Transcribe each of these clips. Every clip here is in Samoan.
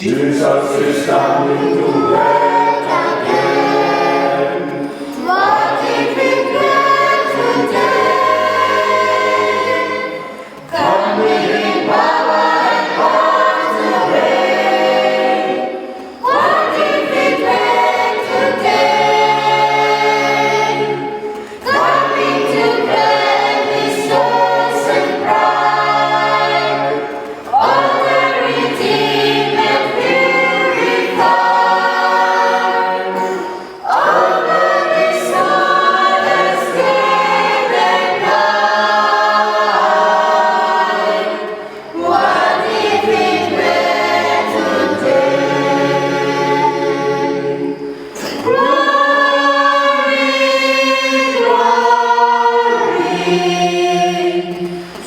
Jesus is coming to earth again. What if it were today? Coming in power and power to reign. What if it were today? Coming to claim his chosen bride. All the redeemed and purified. Over the sorrows dead and died. What if it were today? Glory, glory,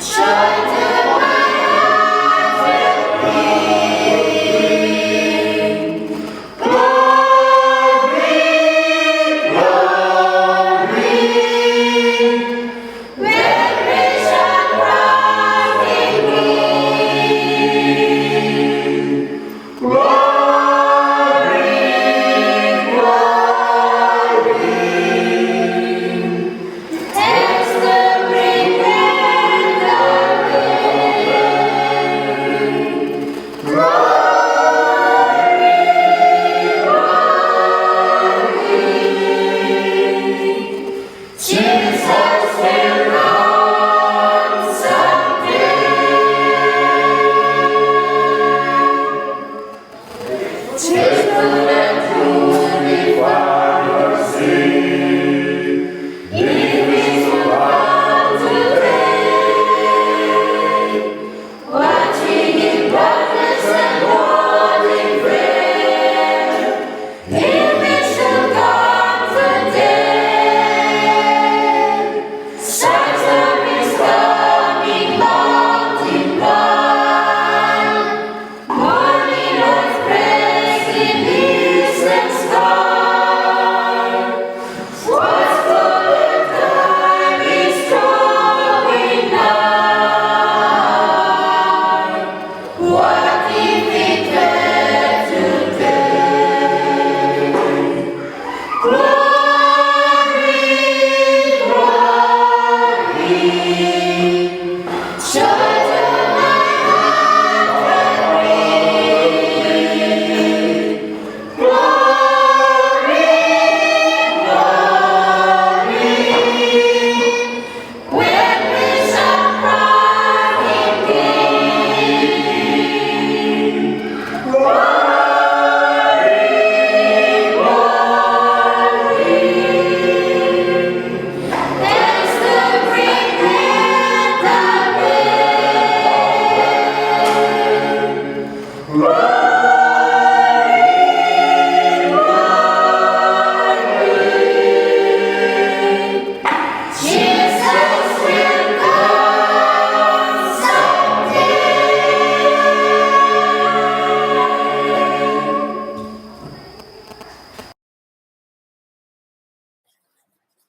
shine to my heart ring. Glory, glory, when we shall crown Him King. Glory, glory, as the bring the Glory, glory, Jesus will come someday. Chasten and purify your sin. If he should come today, watching in darkness and mourning prayer. If he should come today, signs of his coming multiply. Morning earth breaks in eastern sky. Watch for the time is drawing nigh. What if it were today? Glory, glory, shine to my heart ring. Glory, glory, when we shall crown Him King. Glory, glory, as the bring the Glory, glory, Jesus will come someday.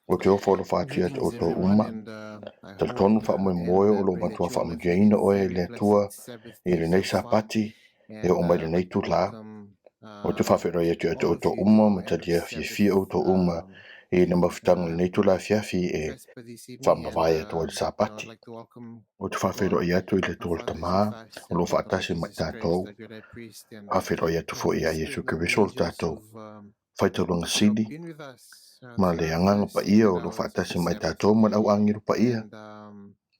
Ou te ofo alofa atu ia te Greetings, outou everyone, uma. and I hope Talitonu faamoemoe and o lo pray that matua you all have faamanuiaina oe had e a le blessed Atua Sabbath i day lenei so far. Sapati e And oo mai I'd lenei like to itulā. welcome Ou te faafeiloai atu ia te all of outou you to uma our ma Adult talia Sabbath fiafia outou uma i le mafutaga i lenei itulā afiafi e Vesper this evening. And faamavae atu ai le I'd Sapati. like to welcome Ou te God, faafeiloai atu i le our Atua le Father Tamā Jesus Christ, o and lo o the Lord faatasi ma i Jesus Christ, tatou. our great high priest, and Faafeiloai atu the foi Holy ia Spirit, Iesu and all the Keriso le angels tatou who've faitaluga sili been with us ma le throughout agaga the paia 16 o lo o hours of the faatasi ma i Sabbath. tatou ma le auagelo paia And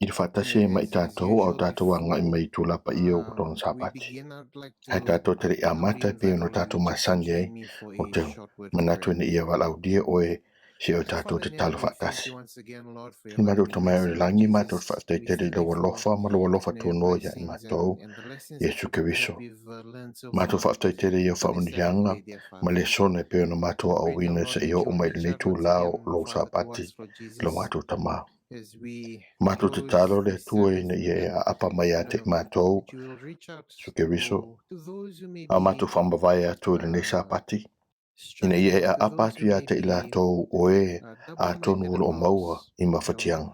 i le faatasi ai ma i as tatou a o usual, tatou agai before mai i tulaga paia o tona we Sapati. begin, I'd like Ae to tatou te le i amata e pei re-invite ona all of tatou you just to masani ai, join me for ou a te short word of manatu prayer. ina ia valaaulia oe se i o Our tatou Father in tatalo heaven, we thank faatasi. you once again, Lord, for your I love matou and tamae grace. o le And Lord lagi, matou te Jesus, faafetai we tele i thank lou you for alofa ma lou alofa your tuanoa ia i blessings matou, and the lessons that Iesu that Keriso. we've learned so Matou far faafetai tele i au on this Sabbath faamanuiaga day, dear ma Father. lesona e pei ona matou We pray now, aoina Lord, seia that oo you will mai i reach lenei out once itulā o again, lou Father, to Sapati us, Lord i lo Jesus, matou Tamā. as we Matou close tatalo le this Atua Sabbath, ina ia e that aapa mai ia te i matou, that you will reach out Iesu Keriso, to to those who may a matou be faamavae atu i lenei Sapati, ina ia e struggling, to aapa those atu who ia may te i be latou o e atonu double-minded o loo about maua i you know mafatiaga.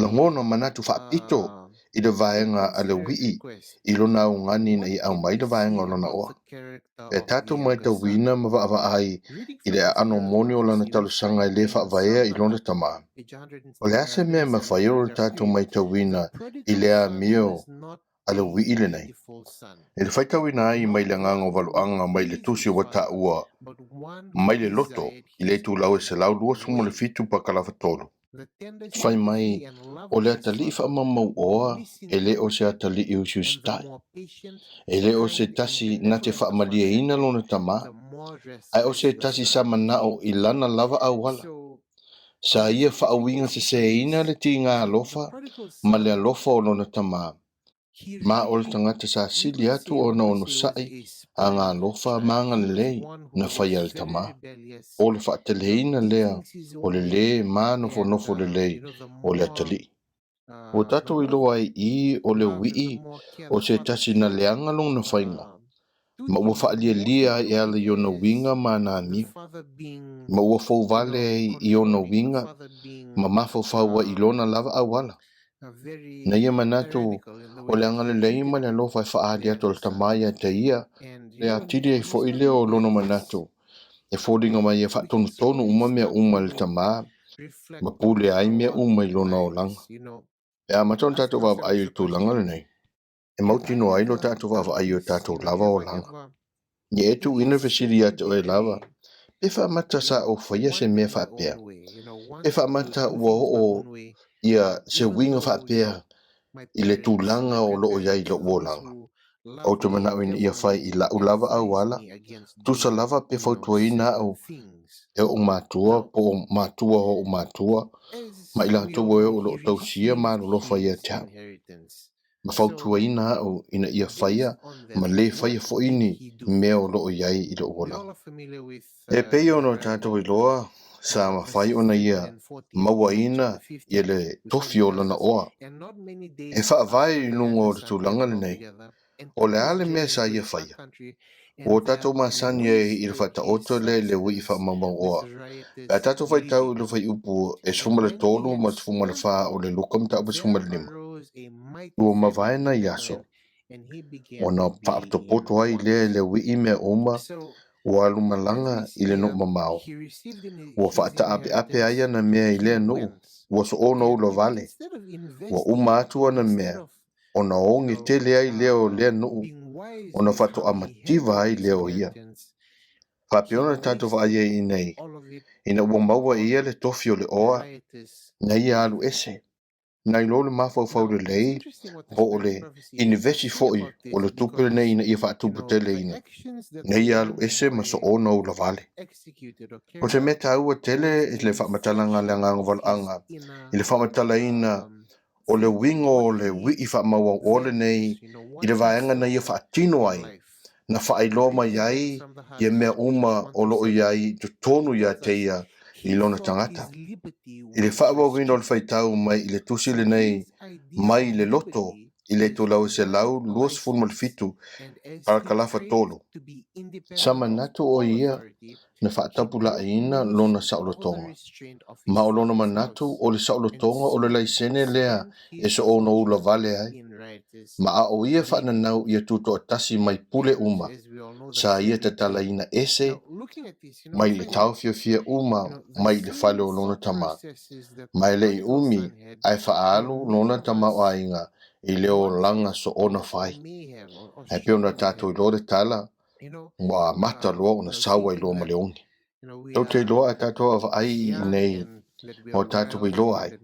lagona manatu faapito i le vaega a le uii i lona augani ina ia aumai le vaega o lona oa. Pe a tatou matauina ma vaavaai i le aano moni o lana talosaga e le faavaea i lona tama, o le a se mea e mafai ona tatou matauina i le amio a le ui'i lenei. E le faitauina ai mai le agaga o valoaga mai le tusi ua taua mai le loto i le itulau e 127 pakalafa 3. Fai mai, o le atalii faamaumauoa e le o se atalii usiusitai. E le o se tasi na te faamalieina lona tamā, ae o se tasi sa manao i lana lava auala. Sa ia faauiga seseina le tiga alofa ma le alofa o lona tamā, ma o le tagata sa sili atu ona onosai agalofa ma agalelei na faia e le tamā. O le faateleina lea o le lē manofonofo lelei o le atalii. Ua tatou iloa ai i o le ui'i o se tasi na leaga lona faiga, ma ua faalialia ai e ala i ona uiga ma ana amio, ma ua fouvale ai i ona uiga ma mafaufau ai i lona lava auala. Na ia manatu o le agalelei ma le alofa e faaali atu e le tama ia te ia, le atili ai foi lea o lona manatu, e foliga mai ia faatonutonu uma mea uma e le tama, ma pule ai mea uma i lona olaga. E amata ona tatou vaavaai i le tulaga lenei, e mautinoa ai lo tatou vaavaai i o tatou lava olaga. Ia e tuuina le fesili ia te oe lava, pe faamata sa ou faia se mea faapea? Pe faamata ua oo ia se uiga faapea i le tulaga o loo i ai i lou olaga? Ou te manao ina ia fai i la'u lava auala, tusa lava pe fautuaina a'u e o'u matua po o matua o o'u matua ma i latou e o loo tausia ma alolofa ia te a'u, ma fautuaina a'u ina ia faia ma lē faia fo'i ni mea o loo i ai i lo'u olaga. E pei ona o tatou iloa, sa mafai ona ia mauaina ia le tofi o lana oa e faavae i luga o le tulaga lenei, o le a le mea sa ia faia? Ua tatou masani ai i le faataoto lea i le ui'i faamaumauoa. Pe a tatou faitau i le fuaiupu e 13 ma le 14 o le Luka mataupu 15, ua mavae nai aso, ona faapotopoto ai lea i le ui'i mea uma ua alu malaga i le nuu mamao. Ua faataapeape ai ana mea i lea nuu, ua soona ula vale. Ua uma atu ana mea, ona oge tele ai lea o lea nuu, ona faatoa mativa ai lea o ia. Faapea ona tatou vaai ai i nei, ina ua maua e ia le tofi o le oa, na ia alu ese, na iloa le mafaufau lelei po o le inivesi foi o le tupe lenei ina ia faatuputeleina, na ia alu ese ma soona ula vale. O se mea taua tele i le faamatalaga a le Agaga o Valaʻaga i le faamatalaina o le uiga o le ui'i faamauauoa lenei i le vaega na ia faatino ai, na faailoa mai ai ia mea uma o lo o i ai i totonu ia te ia i lona tagata. I le faaauauina o le faitau mai i le tusi lenei mai le loto i le itulau e 127 parakalafa 3, sa manatu o ia na faatapulaaina lona saolotoga, ma o lona manatu o le saolotoga o le laisene lea e soona ula vale ai, ma a o ia faananau ia tutoatasi mai pule uma, sa ia tatalaina ese mai le taofiofia uma mai le fale o lona tama, ma e le i umi ae faaalu lona tamaoaiga i le olaga soona fai. Ae pei ona tatou iloa le tala, ua amata loa ona sau ai loa ma le oge. Tou te iloa a tatou vaavaai i inei ma o tatou iloa ai,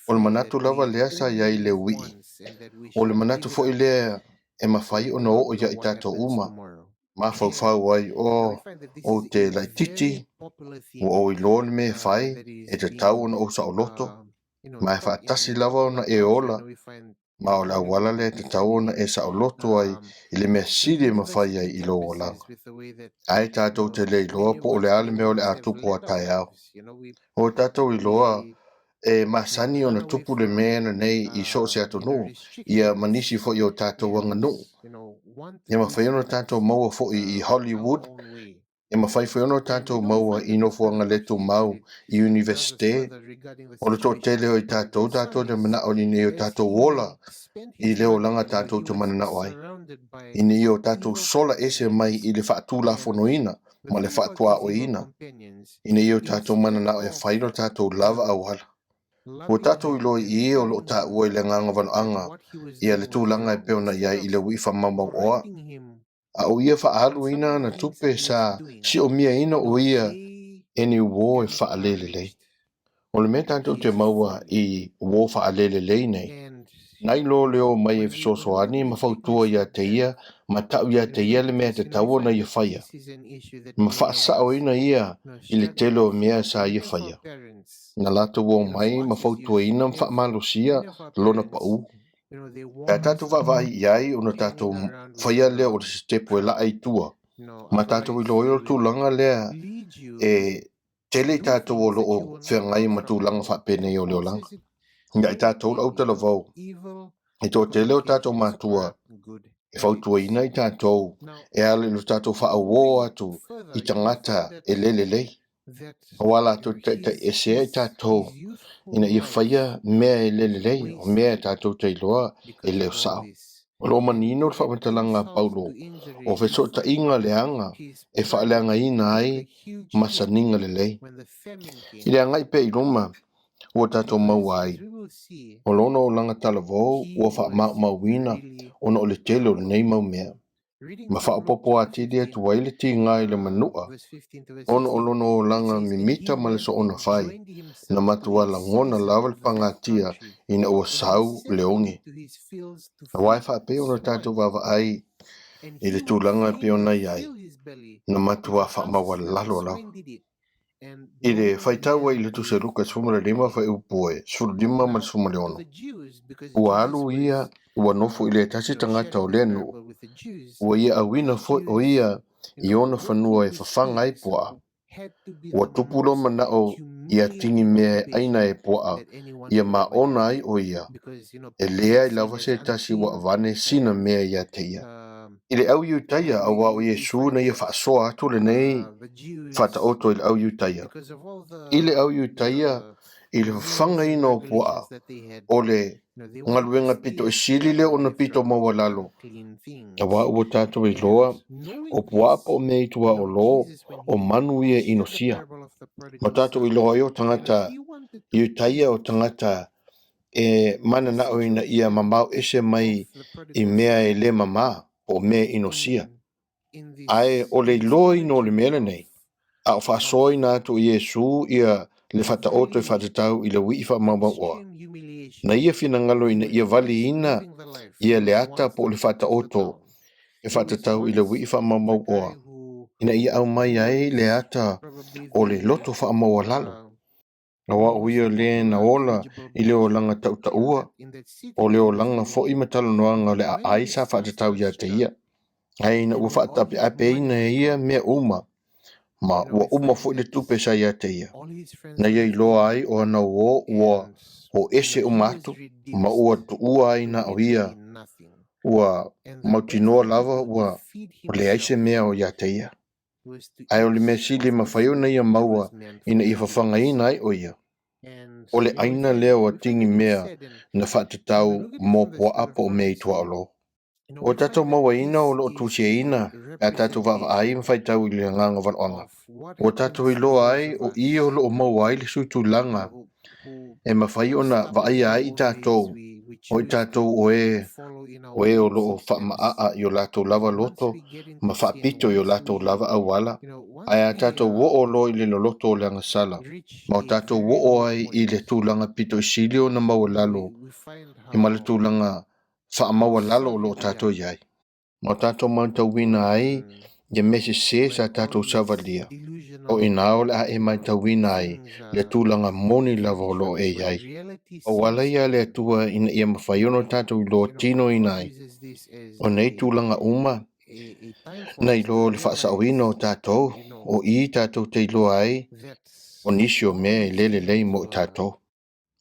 o le manatu lava lea sa i ai i le ui'i, o le manatu foi lea e mafai ona oo ia i tatou uma, mafaufau ai, oh, ou te laitiiti, ua ou iloa le mea e fai, e tatau ona ou saoloto, ma e faatasi lava ona e ola, ma o le auala lea e tatau ona e saoloto ai i le mea sili e mafai ai i lou olaga. Ae tatou te le iloa po o le a le mea o le a tupu a taeao. Ua tatou iloa e masani ona tupu le mea lenei i so o se atunuu, ia ma nisi foi o tatou aganuu. E mafai ona tatou maua foi i Hollywood, e mafai foi ona tatou maua i nofoaga le tumau i Iunivesite. O le toatele o i tatou, tatou te manao ina ia o tatou ola i le olaga tatou te mananao ai, ina ia o tatou sola ese mai i le faatulafonoina ma le faatuaoiina, ina ia o tatou mananao e fai lo tatou lava auala. Ua tatou iloa i i o lo o taua i le agaga valoaga ia le tulaga e pei ona i ai i le uiʻi faamaumauoa, a o ia faaaluina ana tupe sa siomiaina o ia e ni uō e faalelelei. O le mea tatou te maua i uō faalelelei nei, na iloa le o mai e fesoasoani ma fautua ia te ia ma tau ia te ia le mea e tatau ona ia faia, ma faasaoina ia i le tele o mea sa ia faia. Na latou o mai ma fautuaina ma faamalosia lona paū. Pe a tatou vaavaai i ai ona tatou faia lea o le sitepu e laa i tua, ma tatou iloa ai o le tulaga lea e tele i tatou o lo o feagai ma tulaga faapenei o le olaga. Ia i tatou le autalavou, e toatele o tatou matua e fautuaina i tatou e ala i lo tatou faauō atu i tagata e le lelei. Aua latou te taitaiesea i tatou ina ia faia mea e le lelei, o mea e tatou te iloa e le o sao. O lo o manino le faamatalaga a Paulo o fesootaiga leaga e faaleagaina ai masaniga lelei. I le agai pea i luma ua tatou maua ai, o lona olaga talavou ua faamaumauina ona o le tele o lenei mau mea. ma faaopoopo atili atu ai le tiga i le manua ona o lona olaga mimita ma le soona fai, na matua lagona lava le pagatia ina ua sau le oge. Aua e faapea ona tatou vaavaai i le tulaga e pei ona i ai, na matua faamaualalo lava. I le faitau ai i le Tusi a Luka 15 fuaiupu e 15 ma le 16, ua alu ia ua nofo i le tasi tagata o lea nuu, ua ia auina foi o ia i ona fanua e fafaga ai puaa. Ua tupu lona manao ia tini mea e aina e puaa ia maona ai o ia, e leai lava se tasi ua avane sina mea ia te ia. I le au Iutaia, aua o Iesū na ia faasoa atu lenei faataoto i le au Iutaia. I le au Iutaia, i le fafagaina o puaa, o le galuega pito i sili lea ona pito maualalo, aua ua tatou iloa, o puaa po o mea i tuaolo, o manu ia e inosia. Ma tatou iloa ai o tagata Iutaia, o tagata e mananao ina ia mamao ese mai i mea e le mamā po o mea e inosia. Ae o le iloaina o le mea lenei, a o faasoaina atu e Iesū ia le faataoto e faatatau i le uiʻi faamaumauoa, na ia finagalo ina ia valiina ia le ata po o le faataoto e faatatau i le uiʻi faamaumauoa, ina ia aumai ai le ata o le loto faamaualalo. Aua o ia lea na ola i le olaga tautaua, o le olaga foi ma talanoaga o le aai sa faatatau ia te ia. Ae ina ua faataapeapeina e ia mea uma, ma ua uma foi le tupe sa ia te ia, na ia iloa ai o ana uō ua hoʻese uma atu, ma ua tuua ai na o ia, ua mautinoa lava ua leai se mea o ia te ia. Ae o le mea sili e mafai ona ia maua ina ia fafagaina ai o ia, o le aina lea o atigi mea na faatatau mo puaa po o mea i tuaolo. Ua tatou mauaina o lo o tusiaina pe a tatou vaavaai ma faitau i le agaga valoaga. Ua tatou iloa ai o i o lo o maua ai le suitulaga e mafai ona vaaia ai i tatou, o i tatou o e o e o lo o faamaaa i o latou lava loto ma faapito i o latou lava auala, ae a tatou oo loa i le loloto o le agasala, ma o tatou oo ai i le tulaga pito i sili ona maualalo ma le tulaga faamaualalo o lo o tatou i ai. Ma o tatou matauina ai ia mea sese sa tatou savalia, o i ina o le a e matauina ai le tulaga moni lava o lo o e i ai. O ala ia a le Atua ina ia mafai ona tatou iloa tinoina ai o nei tulaga uma na iloa o le faasaoina o tatou, o i tatou te iloa ai o nisi o mea e le lelei mo i tatou.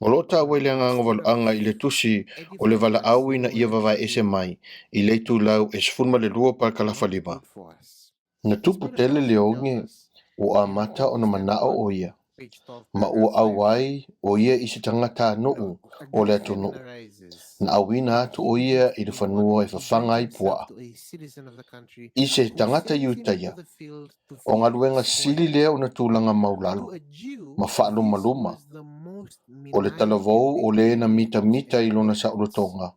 O lo o taua i le agaga valoaga i le tusi o le valaau ina ia vavaeese mai i le itulau e 12 parakalafa 5. Na tupu tele le oge ua amata ona manao o ia, ma ua auai o ia i se tagatanuu o le atunuu. Na auina atu o ia i le fanua e fafaga ai puaa, i se tagata Iutaia, o galuega sili lea ona tulaga maulalo ma faalumaluma. O le talavou o le na mitamita i lona saolotoga,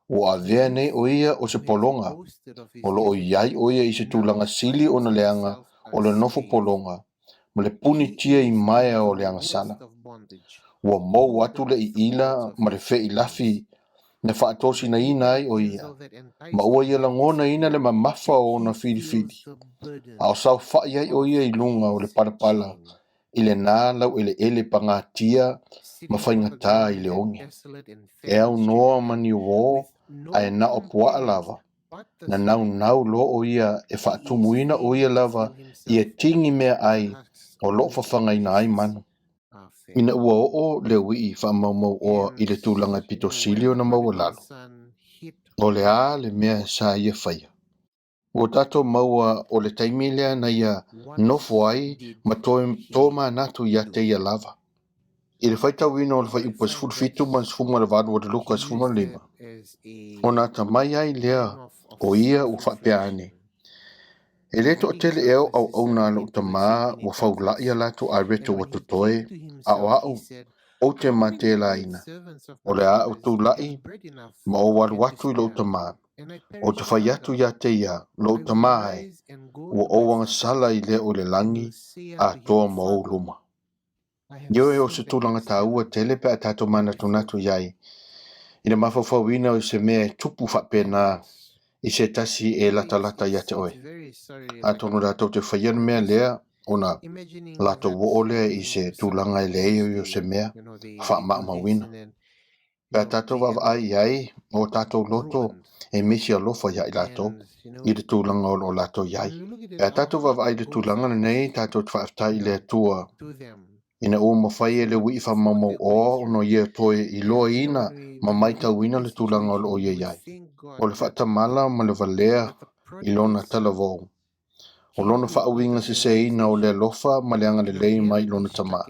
ua avea nei ʻo ia o se pologa, o lo o i ai ʻo ia i se tulaga sili ona leaga o le nofo pologa ma le punitia i maea o le agasala. Ua mou atu le iila ma le feilafi na faatosinaina ai ʻo ia, ma ua ia lagonaina le mamafa o ona filifili, a o saofaʻi ai ʻo ia i luga o le palapala i lenā laueleele pagatia ma faigatā i le oge. E aunoa ma niuō ae na o puaʻa lava, na naunau loa ʻo ia e faatumuina ʻo ia lava ia tini meaʻai o lo o fafagaina ai manu. Ina ua oo le uiʻi faamaumauʻoa i le tulaga e pito sili ona maualalo, o le a le mea sa ia faia? Ua tatou maua o le taimi lea na ia nofo ai ma toe tomanatu iā te ia lava. I le faitauina o le fuaiupu 17 ma le 18 o le Luka 15, ona atamai ai lea o ia ua faapea ane, E le toatele ea o auauna a lou tamā ua faulaʻi a latou areta ua totoe, a o aʻu, ou te matelaina, o le a ou tulaʻi ma ou alu atu i lou tamā, ou te fai atu iā te ia, lou tamā e, ua ou agasala i le o le lagi atoa ma ou luma. Ioe o se tulaga taua tele pe a tatou manatunatu i ai i le mafaufauina o se mea e tupu faapena i se tasi e latalata ia te oe. Atonu latou te faia le mea lea ona latou oo lea i se tulaga e leai ai o se mea faamaumauina. Pe a tatou vaavaai i ai, o tatou loto e misi alofa iā i latou i le tulaga o lo o latou i ai. Pe a tatou vaavaai i le tulaga lenei, tatou te faafetai i le Atua ina ua mafai e le uiʻi faamaumauoa ona ia toe iloaina ma maitauina le tulaga o lo o ia i ai. O le faatamala ma le valea i lona talavou. O lona faauiga seseina o le alofa ma le agalelei mai i lona tama,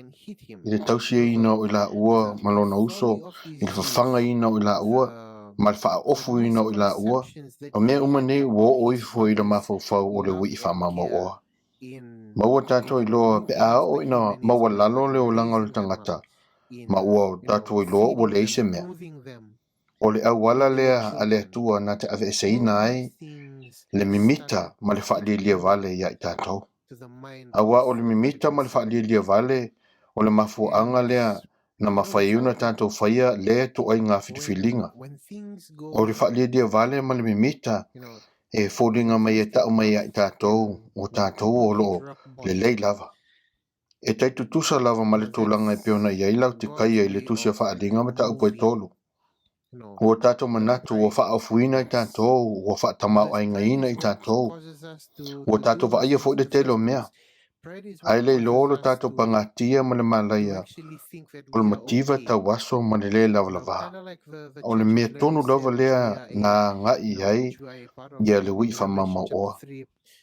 i le tausiaina o i laua ma lona uso, i le fafagaina o i laua, ma le faaofuina o i laua, o mea uma nei ua oo ifo i le mafaufau o le uiʻi faamaumauoa. Ma ua tatou iloa pe a oo ina maualalo le olaga o le tagata, ma ua tatou iloa ua leai se mea. O le auala lea a le Atua na te aveeseina ai le mimita ma le faalielie vale iā i tatou. Auā o le mimita ma le faalielie vale o le mafuaaga lea na mafai ai ona tatou faia lea ituaiga filifiliga. O le faalielie vale ma le mimita e foliga mai e tau mai ia i tatou o tatou o lo o lelei lava. E tai tutusa lava ma le tulaga e pei ona i ai Lautikaia i le Tusi a Faaaliga mataupu e tolu. Ua tatou manatu ua faaofuina i tatou, ua faatamaoaigaina i tatou. Ua tatou vaaia foi le tele o mea. Ae le iloa lo tatou pagatia ma le malaia o le mativa tauaso ma le lē lavalavā. O le mea tonu lava lea na agai i ai ia le uiʻi faamaumauoa.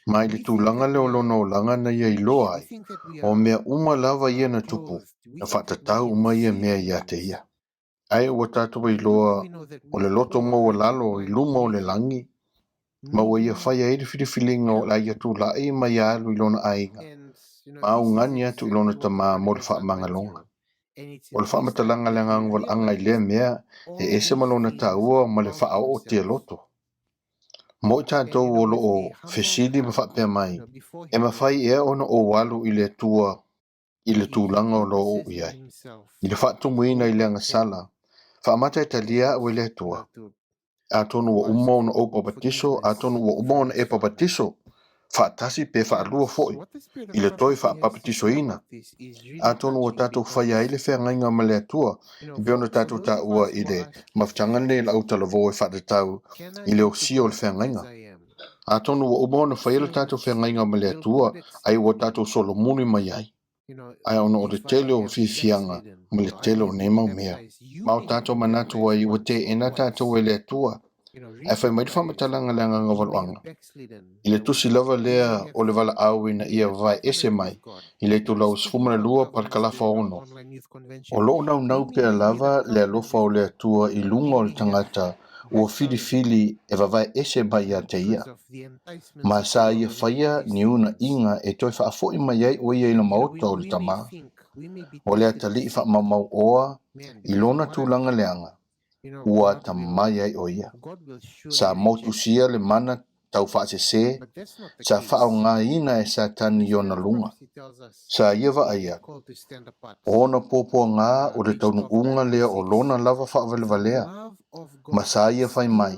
Ma i le tulaga lea o lona olaga na ia iloa ai, o mea uma lava ia na tupu, na faatatau uma ia mea iā te ia. Ae ua tatou iloa o le loto maualalo i luma o le lagi, ma ua ia faia ai le filifiliga o le a ia tulaʻi ma ia alu i lona aiga, ma augani atu i lona tamā mo le faamagaloga. O le faamatalaga a le Agaga Walaʻaga i lea mea e ese ma lona taua ma le faaoo tia loto. Mo i tatou o lo o fesili ma faapea mai, E mafai ea ona ou alu i le Atua i le tulaga o lo o ou i ai, i le faatumuina i le agasala, faamata e talia aʻu e le Atua? Atonu ua uma ona ou papatiso, atonu ua uma ona e papatiso, faatasi pe faalua foi, i le toe faapapatisoina. Atonu ua tatou faia ai le feagaiga ma le Atua, e pei ona tatou taua i le mafutaga lenei o le autalavou e faatatau i le osia o le feagaiga. Atonu ua uma ona faia le tatou feagaiga ma le Atua, ae ua tatou solomuli mai ai. Ae ona o le tele o fiafiaga ma le tele o nei mau mea, ma o tatou manatu ai ua teena tatou e le Atua. Ae fai mai le faamatalaga a le Agaga Valoaga, i le tusi lava lea o le valaau ina ia vae ese mai i le itulau 12 parakalafa 6, o lo o naunau pea lava le alofa o le Atua i luga o le tagata ua filifili e vavae ese mai ia te ia. Ma sa ia faia ni uunaʻiga e toe faafoʻi mai ai ʻo ia i le maota o le Tama. O le atalii faamaumauoa i lona tulaga leaga, ua atamai ai o ia. Sa motusia le mana taufaasese sa faaaogaina e Satani i ona luga. Sa ia vaaia, o ona puapuaga o le taunuuga lea o lona lava faavalevalea, ma sa ia fai mai,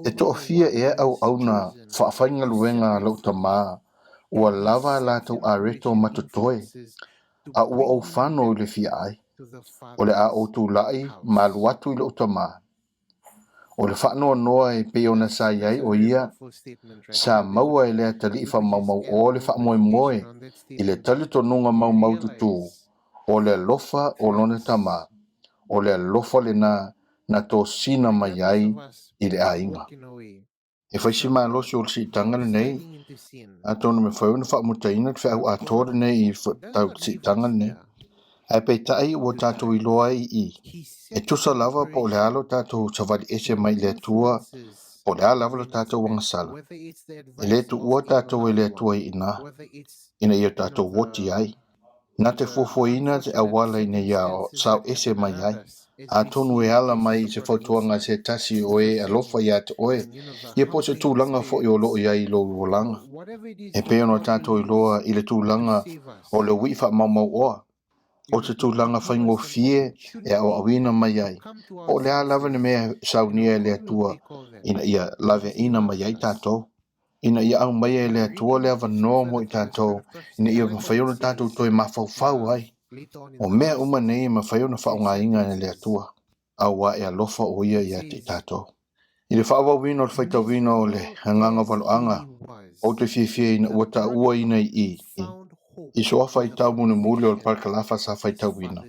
E toafia ea auauna faafaigaluega a lou tamā ua lava a latou areto ma totoe, a ua ou fano i le fia ai? O le a ou tulai ma alu atu i lou tamā. O le faanoanoa e pei ona sa i ai o ia, sa maua e le atalii faamaumauoa le faamoemoe i le talitonuga maumaututu o le alofa o lona tama, o le alofa lena na tosina mai ai i le aiga. E fai si malosi o le siitaga lenei, atonu e mafai ona faamutaina le feau atoa lenei i tau siitaga lenei. Ae peitai ua tatou iloa ai i i, e tusa lava po o le a lo tatou savali ese mai i le Atua, po o le a lava lo tatou agasala, e le tuua tatou e le Atua i ina, ina ia tatou oti ai. Na te fuafuaina se auala ina ia sao ese mai ai. Atonu e ala mai i se fautuaga a se tasi o e alofa iā te oe, ia po o se tulaga foi o lo o i ai i lou olaga. E pei ona tatou iloa i le tulaga o le uiʻi faamaumauoa, o se tulaga faigofie e aoaoina mai ai, po o le a lava le mea e saunia e le Atua ina ia laveaiina mai ai tatou. Ina ia aumaia e le Atua le avanoa mo i tatou ina ia mafai ona tatou toe mafaufau ai. O mea uma nei e mafai ona faaaogaina e le Atua, auā e alofa ʻo Ia iā te i tatou. I le faaauauina o le faitauina o le Agaga Valoaga, ou te fiafia ina ua taua ina i i, i suafa i tau mulimuli o le parakalafa sa faitauina.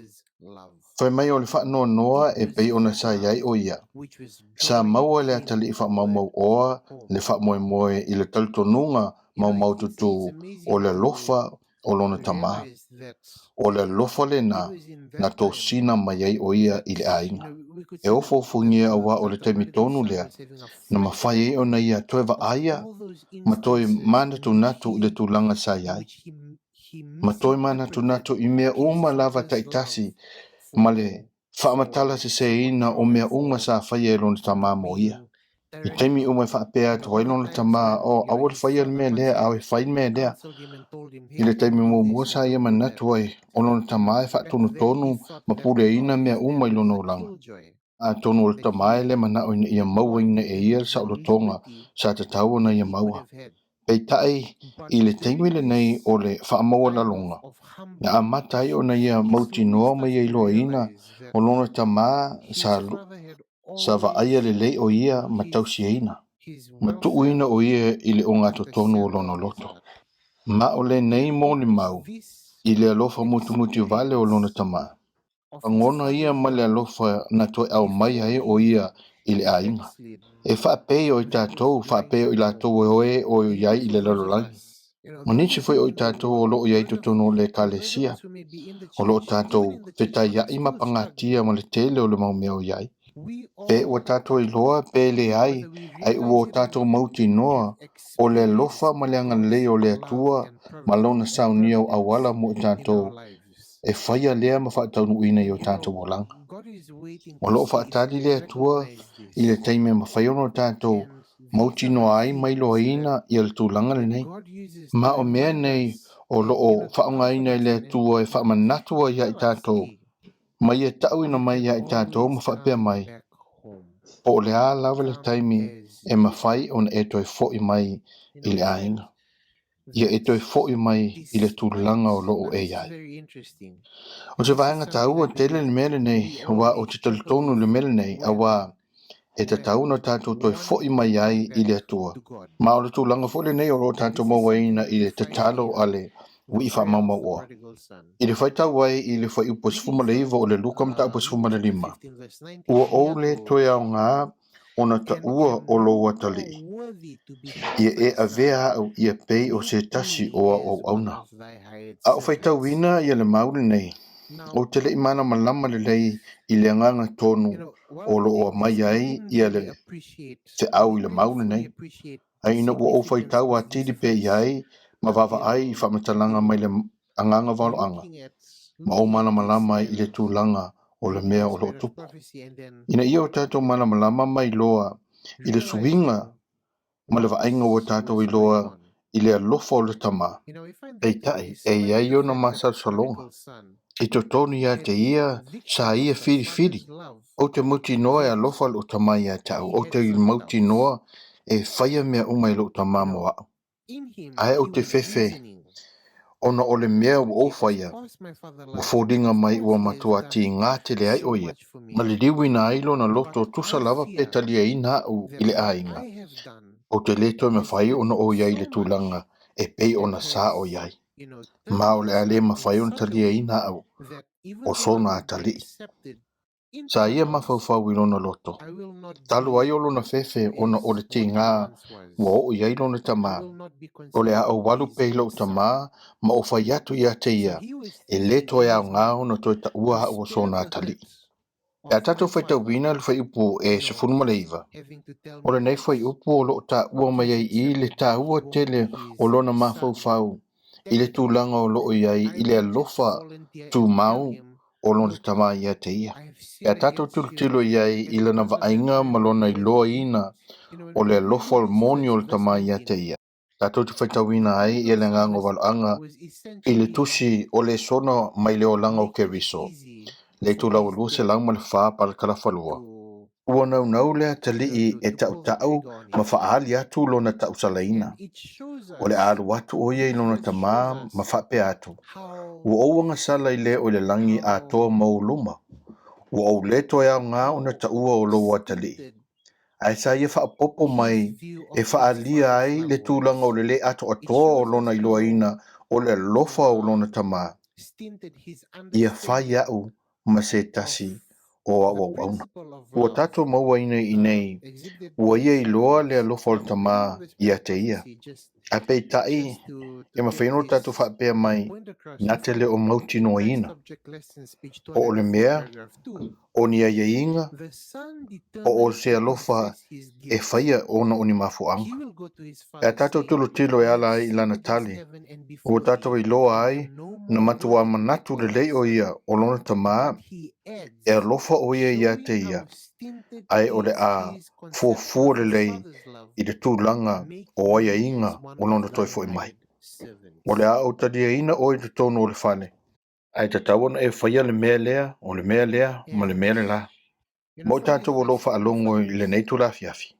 Fai mai o le faanoanoa e pei ona sa i ai ʻo ia, sa maua e le atalii faamaumauoa le faamoemoe i le talitonuga maumaututu o le alofa o lona tamā. O le alofa lena na tosina mai ai ʻo ia i le aiga. E ofoofogia auā o le taimi tonu lea na mafai ai ona ia toe vaaia ma toe manatunatu i le tulaga sa i ai. ma toe manatunatu i mea uma lava taitasi ma le faamatala seseina o mea uma sa faia e lona tamā mo ia. I taimi uma e faapea atu ai lona tamā, Oh, aua le faia le mea lea, a e fai le mea lea. I le taimi muamua sa ia manatu ai o lona tamā e faatonutonu ma puleaina mea uma i lona olaga. Atonu o le tamā e le manao ina ia mauaina e ia le saolotoga sa tatau ona ia maua. Peitai, i le taimi lenei o le faamaualaloga, na amata ai ona ia mautinoa ma ia iloaina o lona tamā sa, sa vaaia lelei o ia ma tausiaina, ma tuuina o ia i le ogatotonu o lona loto. Ma o lenei molimau i le alofa mutimuti vale o lona tamā. Lagona ia ma le alofa na toe aumai ai o ia i le aiga. E faapei o i tatou, faapei o i latou e oe o i ai i le lalolagi. Ma nisi foi o i tatou o lo o i ai i totonu o le Ekalesia, o lo o tatou fetaiaʻi ma pagatia ma le tele o le mau mea o i ai. Pe ua tatou iloa pe leai, ae ua o tatou mautinoa o le alofa ma le agalelei o le Atua ma Lona saunia o auala mo i tatou e faia lea ma faataunuuina i o tatou olaga. O lo o faatali le Atua i le taimi e mafai ona o tatou mautinoa ai ma iloaina ia le tulaga lenei. Ma o mea nei o lo o faaaogaina e le Atua e faamanatu ai ia i tatou ma ia tauina mai ia i tatou ma faapea mai, po o le a lava le taimi e mafai ona e toe foʻi mai i le aiga. Ia e toe foʻi mai i le tulaga o lo o e i ai. O se vaega taua tele le mea lenei, aua ou te talitonu i le mea lenei, aua e tatau ona tatou toe foʻi mai ai i le Atua. Ma o le tulaga foi lenei o lo o tatou mauaina i le tatalo a le uiʻi faamaumauoa. I le faitau ai i le fuaiupu 19 o le Luka mataupu 15, Ua ou le toe aoga ona taua o lou atalii, ia e avea aʻu ia pei o se tasi o au auauna. A o faitauina ia le mau lenei, ou te le i malamalama lelei i le agaga tonu o lo o aumai ai ia le feau i le mau lenei. Ae ina ua ou faitau atili pea i ai ma vaavaai i faamatalaga mai le Agaga Valoaga, ma ou malamalama ai i le tulaga o le mea o lo o tupu. Ina ia o tatou malamalama ma iloa i le suiga ma le vaaiga ua tatou iloa i le alofa o le Tama, peitai e i ai ona masalosaloga i totonu ia te ia sa ia filifili. Ou te mautinoa e alofa lou Tama ia te au, ou te mautinoa e faia mea uma e lou Tama mo au. Ae ou te fefe ona o le mea ua ou faia, ua foliga mai ua matua tigā tele ai ʻo ia, ma liliuina ai lona loto tusa lava pe taliaina aʻu i le aiga, ou te le toe mafai ona ou i ai i le tulaga e pei ona sa ʻo i ai, ma o le a le mafai ona taliaina aʻu o sona atalii. Sa ia mafaufau i lona loto, talu ai o lona fefe ona o le tigā ua oo i ai lona tama, O le a ou alu pea i lou tama ma ou fai atu ia te ia, e le toe aoga ona toe taua au o sona atalii. Pe a tatou faitauina le fuaiupu e 19, o lenei fuaiupu o lo o taua mai ai i le taua tele o lona mafaufau i le tulaga o lo o i ai i le alofa tumau o lona tama ia te ia. Pe a tatou tilotilo i ai i lana vaaiga ma lona iloaina o le alofa moni o le tama ia te ia, tatou te faitauina ai ia le agaga o valoaga i le tusi o lesona mai le olaga o Keriso, le itulau e 204 palakalafa 2. Ua naunau le atalii e taʻutaʻu ma faaali atu lona tausalaina. O le a alu atu ʻo ia i lona tamā ma faapea atu, Ua ou agasala i le o i le lagi atoa ma ou luma. Ua ou le toe aoga ona taua o lou atalii. Ae sa ia faaopoopo mai e faaalia ai le tulaga o le lē atoatoa o lona iloaina o le alofa o lona tamā, Ia fai aʻu ma se tasi o au auauna. Ua tatou mauaina i inei, ua ia iloa le alofa o le Tama ia te ia. Ae peitai, e mafai ona tatou faapea mai, na te le o mautinoaina. Po o le mea, o ni aiaiga, po o se alofa e faia ona o ni mafuaaga. Pe a tatou tilotilo e ala ai i lana tali, ua tatou iloa ai na matuā manatu lelei ʻo ia o lona tamā, e alofa ʻo ia iā te ia, ae o le a fuafua lelei i le tulaga o aiaiga o lona toe foʻi mai. O le a ou taliaina ʻoe i totonu o le fale, ae tatau ona e faia le mea lea, o le mea lea, ma le mea lelā. Mo i tatou o lo o faalogo i lenei itula afiafi,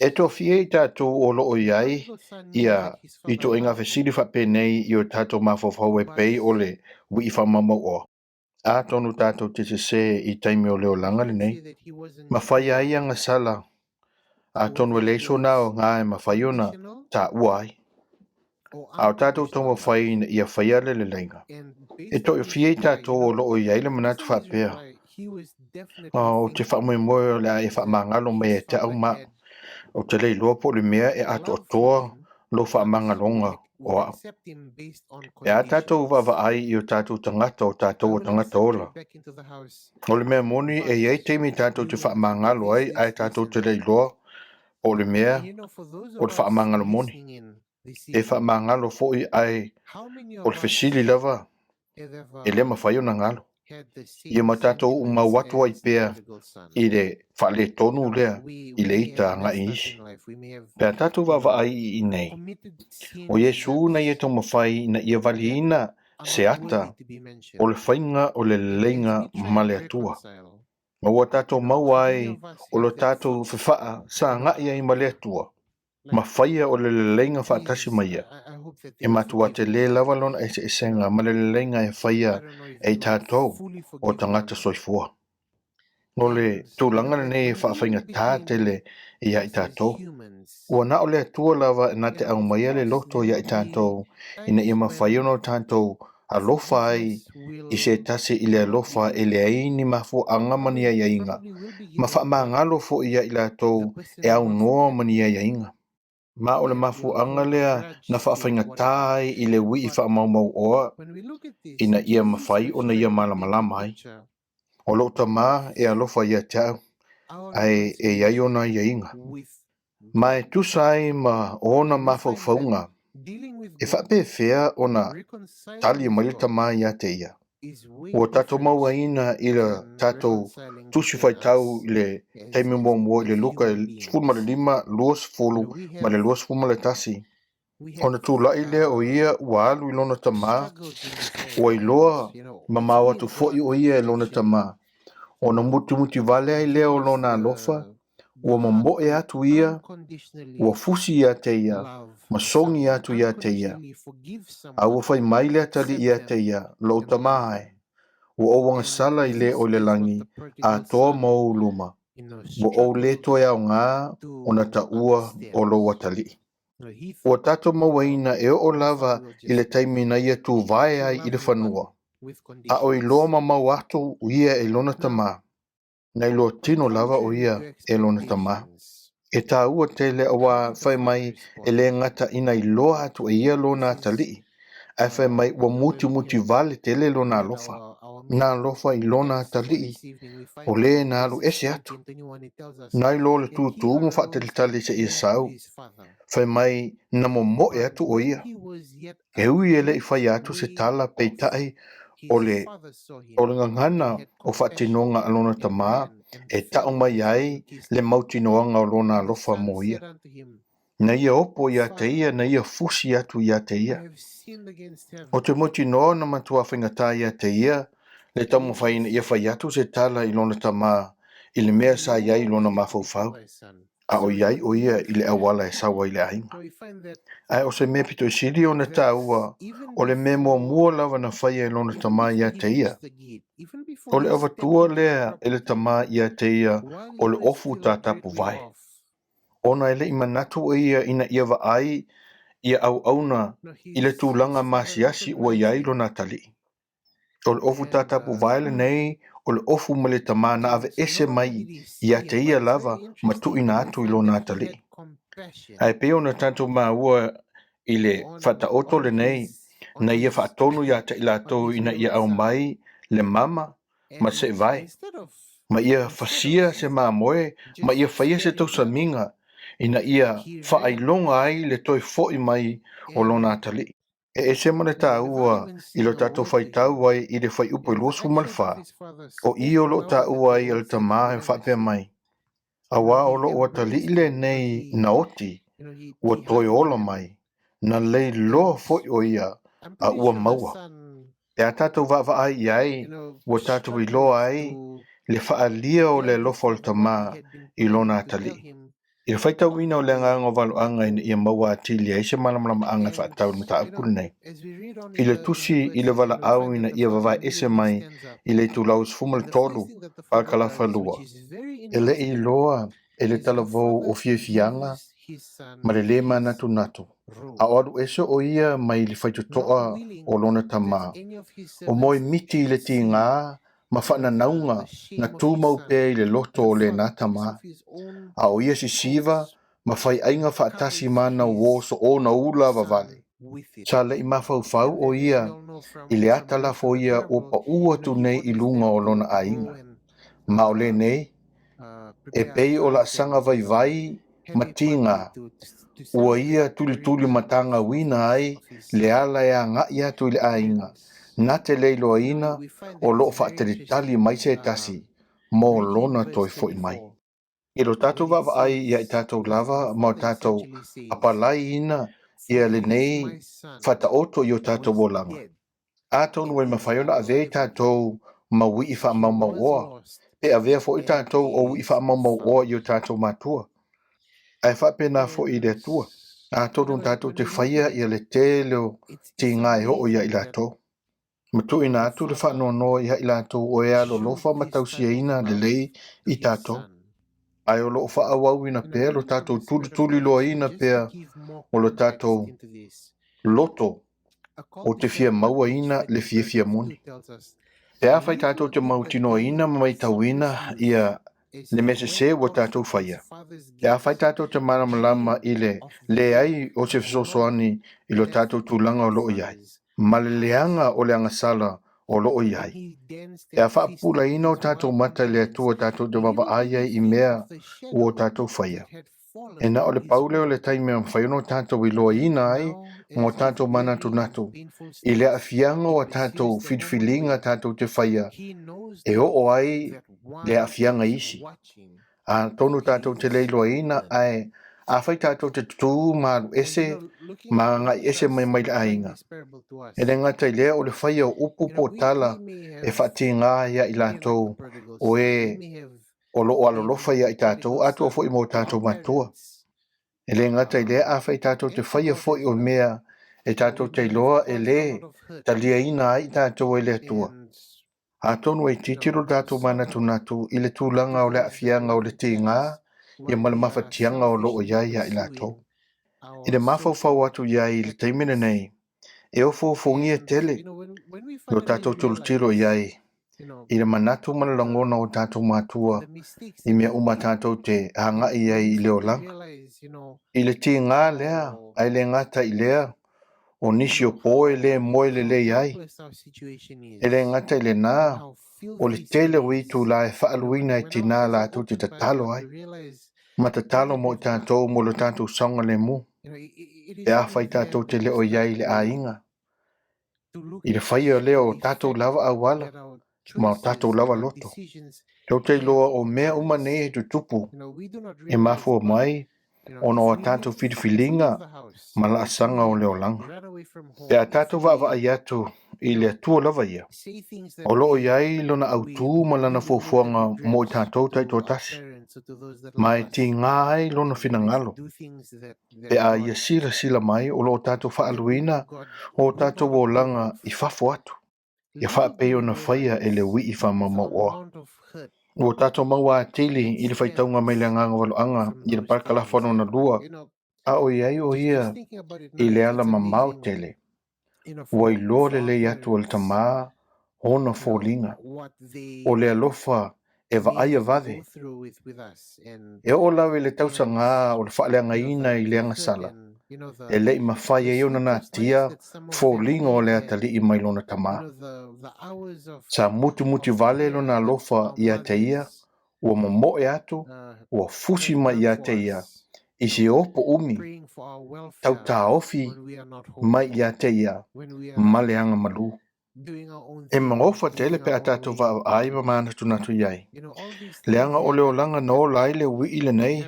e tofia i tatou o lo o i ai ia ituaiga fesili faapenei i o tatou mafaufau e pei o le uiʻi faamaumauoa. Atonu tatou te sesē i taimi o le olaga lenei, ma fai ai agasala, atonu e leai sona aoga e mafai ona taua ai. A o tatou taumafai ina ia faia le leleiga, e toafia i tatou o lo o i ai le manatu faapea, Ou te faamoemoe o le a e faamagalo mai ia te au ma au. Ou te le iloa po o le mea e atoatoa lou faamagaloga o au. Pe a tatou vaavaai i o tatou tagata o tatou o tagata ola, o le mea moni e i ai taimi tatou te faamagalo ai ae tatou te le iloa po o le mea o le faamagalo moni. E faamagalo foi ae o le fesili lava e le mafai ona galo. Ia ma tatou mau atu ai pea i le faaletonu lea i le ita agai i isi. Pe a tatou vaavaai i inei, ʻo Iesū na ia taumafai ina ia valiina se ata o le faiga o le leleiga ma le Atua. Ma ua tatou maua ai o lo tatou fefaasagaʻi ai ma le Atua, ma faia o le leleiga faatasi ma ia, e matua tele lava lona eseesega ma le leleiga e faia e i tatou o tagata soifua. O le tulaga lenei e faafaigata tele ia i tatou. Ua na o le Atua lava na te aumaia le loto ia i tatou ina ia mafai ona o tatou alofa ai i se tasi i le alofa e leai ni mafuaaga ma ni aiaiga, ma faamagalo foi ia i latou e aunoa ma ni aiaiga. Ma o le mafuaaga lea na faafaigata ai i le uiʻi faamaumauoa ina ia mafai ona ia malamalama ai. O lou tamā e alofa ia te au, ae e i ai ona aiaiga. Ma e tusa ai ma ona mafaufauga, e faapefea ona tali mai le tamā ia te ia? Ua tatou mauaina i le tatou Tusi Faitau i le taimi muamua i le Luka 15, 20 ma le 21, ona tulai lea o ia ua alu i lona tama, ua iloa mamao atu foi o ia e lona tama, ona mutimuti vale ai lea o lona alofa, ua momoe atu ia, ua fusi ia te ia, ma sogi atu ia te ia. A ua fai mai le atalii ia te ia, Lou tama e, ua ou agasala i le o i le lagi, atoa ma ou luma, ua ou le toe aoga ona taua o lou atalii. Ua tatou mauaina e oo lava i le taimi na ia tuvae ai i le fanua, a o iloa mamao atu ia e lona tama, Na iloa tino lava o ia e lona tama. E tāua tele auā fai mai e le gata ina iloa atu e ia lona atalii, ae fai mai ua mutimuti vale tele lona alofa. Na alofa i lona atalii o le na alu ese atu. Na iloa le tūtū ma faatalitali seia sau, fai mai na momoe atu o ia. E ui e le i faia atu se tala peitai o le o le gagana o faatinoga a lona tama e tau mai ai le mautinoaga o lona alofa mo ia. Na ia opo ia te ia, na ia fusi atu ia te ia. O te mautinoa na matua faigata ia te ia le taumafai ina ia fai atu se tala i lona tama i le mea sa i ai lona mafaufau. a o i ai ʻo ia i le auala e sau ai i le ʻāina. Ae o se mea pito i sili ona tāua, o le mea muamua lava na faia e lona tama iā te ia, o le avatua lea e le tama iā te ia o le ofu tātapu vae. Ona e le i manatu ʻo ia ina ia vaai ia auauna i le tulaga maasiasi ua i ai lona atalii. O le ofu tatapu vae lenei, o le ofu mai le tama na aveese mai ia te ia lava ma tuuina atu i lona atalii. Ae pei ona tatou maua i le faataoto lenei, na ia faatonu ia te i latou ina ia aumai le mama ma seevae, ma ia fasia se mamoe ma ia faia se tausamiga ina ia faailoga ai le toe foi mai o lona atalii. E ese ma le tāua i lo tatou faitau ai i le fuaiupu e 24, o i o lo o taua ai e le tama e faapea mai, Auā o lou atalii lenei na oti, ua toe ola mai, na lei loa foi o ia, a ua maua. Pe a tatou vaavaai i ai, ua tatou iloa ai le faaalia o le alofa o le tama i lona atalii. I le faitauina o le agaga o valoaga ina ia maua atili ai se malamalamaaga e faatatau i le mataupu lenei, i le tusi i le valaau ina ia vavae ese mai i le itulau e 13 parakalafa 2, e le i iloa e le talavou o fiafiaga ma le lē manatunatu, a o alu ese o ia mai le faitotoa o lona tama, o moemiti i le tigā ma faananauga na tumau pea i le loto o lena tama, a o ia sisiva ma fai aiga faatasi ma ana uō soō na ula vavale. Sa le i mafaufau o ia i le ata lafo ia ua paʻū atu nei i luga o lona aiga. Ma o lenei, e pei o laasaga vaivai ma tigā, ua ia tulituli matagauina ai le ala e agaʻi atu i le aiga, na te le iloaina o lo o faatalitali mai se tasi mo lona toe foi mai. I lo tatou vaavaai ia i tatou lava ma o tatou apalaiina ia lenei faataoto i o tatou olaga, Atonu e mafai ona avea i tatou ma uiʻi faamaumauoa, pe avea foi tatou o uiʻi faamaumauoa i o tatou matua. Ae faapena foi i le Atua, atonu tatou te faia ia le tele o tiga e oo ia i latou. Ma tuuina atu le faanoanoa ia i latou o e alolofa ma tausiaina lelei i tatou. Ae o lo o faaauauina pea lo tatou tulituliloaina pea o lo tatou loto o te fia mauaina le fiafia moni. Pe afai tatou te mautinoaina ma maitauina ia le mea sese ua tatou faia, pe afai tatou te malamalama i le leai o se fesoasoani i lo tatou tulaga o lo o i ai, ma le leaga o le agasala o lo o i ai, pe a faapupulaina o tatou mata i le Atua tatou te vaavaai ai i mea ua o tatou faia. E na o le pau lea o le taimi e mafai ona tatou iloaina ai ma o tatou manatunatu i le aafiaga o a tatou filifiliga tatou te faia e oo ai le aafiaga i isi. Atonu tatou te le iloaina, ae afai tatou te tutū ma alu ese ma agai ese mai mai le aiga, e le gata i lea o le faia o upu po o tala e faatigā ai ia i latou o e o lo o alolofa ia i tatou, atoa foi ma o tatou matua. E le gata i lea, afai tatou te faia foi o mea e tatou te iloa e le taliaina ai i tatou e le Atua, atonu e tilotilo lo tatou manatunatu i le tulaga o le aafiaga o le tiga ia ma le mafatiaga o lo o i ai ia i latou. I le mafaufau atu i ai i le taimi lenei, e ofoofogia tele lo tatou tilotilo i ai i le manatu ma le lagona o tatou matua i mea uma tatou te agai ai i le olaga. I le tiga lea, ae le gata i lea, o nisi o po e le moe lelei ai. E le gata i lena, o le tele o itula e faaluina e tinā latou te tatalo ai, ma tatalo mo i tatou mo lo tatou saogalemu, pe afai tatou te le o i ai i le aiga, i le faia lea o tatou lava auala ma o tatou lava loto. Tou te iloa o mea uma nei e tutupu e mafua mai ona o a tatou filifiliga ma laasaga o le olaga. Pe a tatou vaavaai atu i le Atua lava ia, o lo o i ai lona autū ma lana fuafuaga mo i tatou taitoatasi, ma e tigā ai lona finagalo, pe a ia silasila mai o lo o tatou faaluina o tatou olaga i fafo atu, ia faapei ona faia e le ui'i faamaumauoa. Ua tatou maua atili i le faitauga mai le Agaga Valoaga i le parakalafa lona lua, a o i ai o ia i le ala mamao tele, ua iloa lelei atu e le Tamā ona foliga, o le alofa e vaaia vave. E oo lava i le tausaga o le faaleagaina i le agasala, e le i mafai ai ona natia foliga o le atalii mai lona tamā. Sa mutimuti vale lona alofa ia te ia, ua momoe atu, ua fusi mai ia te ia, i se opo umi, tautāofi mai ia te ia ma le agamalu. E maofa tele pe a tatou vaavaai ma manatunatu i ai, leaga o le olaga na ola ai le ui'i lenei,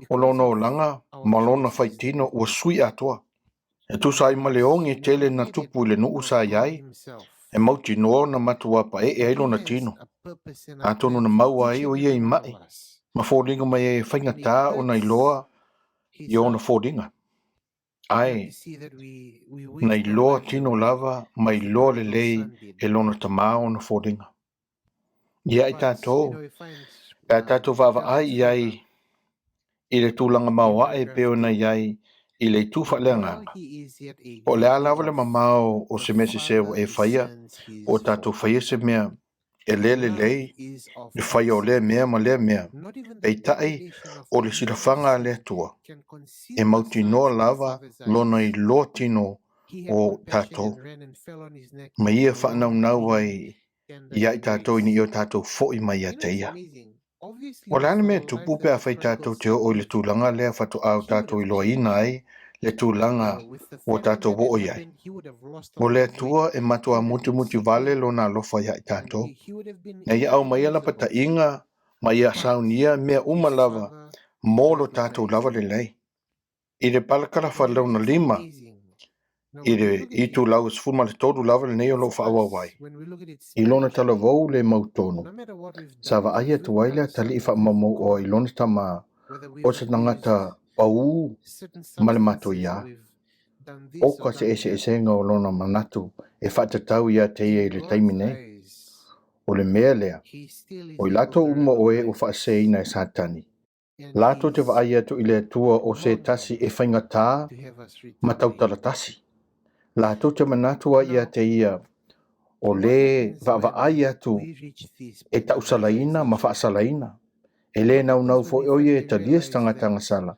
o lona olaga ma lona faitino ua sui atoa. E tusa ai ma le oge tele na tupu i le nuu sa i ai, e mautinoa ona matuā pae'e ai lona tino. Atonu na maua ai o ia i ma'i, ma foliga mai ai e faigata ona iloa i ona foliga. Ae, na iloa tino lava ma iloa lelei e lona tamā ona foliga. Ia i tatou, pe a tatou vaavaai i ai i le tulaga maoae e pei ona i ai i le itu faaleagaga, po o le a lava le mamao o se mea sese ua e faia, po o tatou faia se mea e le lelei le faia o lea mea ma lea mea, peitai o le silafaga a le Atua, e mautinoa lava lona iloa tino o tatou, ma ia faanaunau ai ia i tatou ina ia o tatou fo'i mai ia te ia. O le a le mea e tupu pe afai tatou te oo i le tulaga lea faatoa o tatou iloaina ai le tulaga ua tatou oo i ai? O le Atua e matuā mutimuti vale lona alofa ia i tatou, na ia aumaia lapataiga ma ia saunia mea uma lava mo lo tatou lava lelei. I le palakalafa lona lima, i le itulau e 13 lava lenei o lo o faaauau ai. I lona talavou le mautonu, sa vaai atu ai le atalii faamaumauoa i lona tamā, o se tagata paū ma le matoiā. Oka se eseesega o lona manatu e faatatau ia te ia i le taimi nei. O le mea lea, o i latou uma o e ua faaseseina e Satani, latou te vaai atu i le Atua o se tasi e faigata ma tautala tasi. Latou te manatu ai ia te ia o le vaavaai atu e tausalaina ma faasalaina. E le naunau foi o ia e talia se tagata agasala.